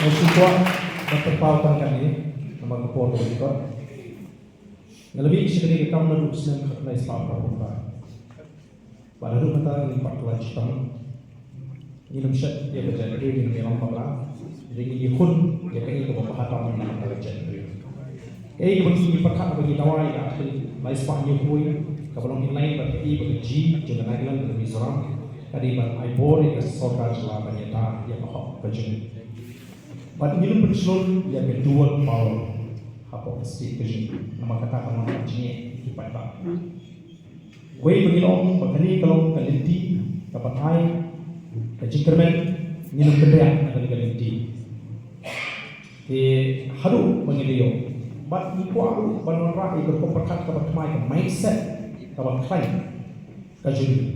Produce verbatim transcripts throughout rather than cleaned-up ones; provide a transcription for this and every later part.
Nga sngewkwah ban pynpaw tang kane namar ka por kaba dei. Nga la mih sha kane ka kam naduh u snem khatkhyndai spah phra phew phra. Bad haduh mynta ngi pat la jied tam. Ngim shet ïa ka jaitbynriew, ngim ïalam bakla. Hynrei ngi ïakhun ïa kaei kaba bha tam na ka bynta ka jaitbynriew. Kaei kaba ngi pyrkhat ba ngi dawa ïa ka Article lai spah hynñiew phew wei kaba long inline bad kaei ba ka jing jong ka Nagaland bad ka Mizoram ka dei ban ai bor ïa ka sorkar jylla ban ïada ïa ka hok ka jong ngi. Bad ngin ym pynshlur ïa ka dual power hapoh ka state ka jong ngi. Namar kata ka long ka jingeh ïa ki paidbah. Wei ba ngi ong ba kane ka long ka lynti kaba ai ka jingkyrmen, ngin ym kynriah na kane ka lynti. Te haduh ba ngi la ïoh bad ngi kwah ruh ban wanrah ïa ka rukom pyrkhat kaba thymmai, ka mindset kaba khlaiñ ka jong ngi.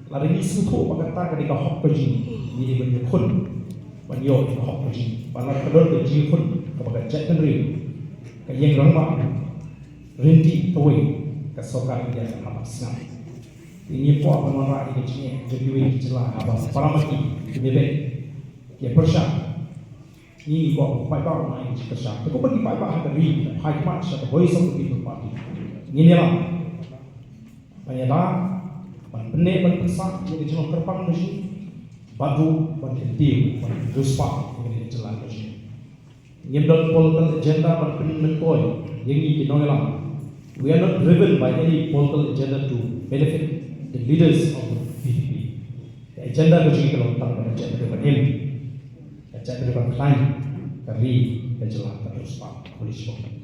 Lada ngi sngewthuh ba kata ka dei ka hok ka jong ngi, ngi dei ban ïakhun ban ïoh ïa ka hok ka jong ngi. Bad lada ka don ka jingïakhun kaba ka jaitbynriew ka ïeng rangbah ryntih kawei, ka sorkar India kan hap ban sngap. Te ngi kwah ban wanrah ïa ka jingeh jong kiwei ki jylla haba para marki ki dei ban ïa pyrshah. Ngi kwah ba ki paidbah un ai ka jingpyrshah. Te kumba ki paidbah ha ka ri ki la phai khmat sha ka Voice of the People Party, ngin ïalam ban ïada, ban pynneh, ban pynsah ïa ka jinglong kyrpang ka jong ngi, bad ruh ban kyntiew, ban riewspah ïa ka jylla ka jong ngi. Ngim don political agenda ban pynmyntoi ïa ngi ki nongïalam. We are not driven by any political agenda to benefit the leaders of the V P P. Ka agenda ka jong ngi ka long tang ban ïaid ban im, ka jaitbynriew kan khlaiñ, ka ri, ka jylla kan riewspah. Khublei shibun.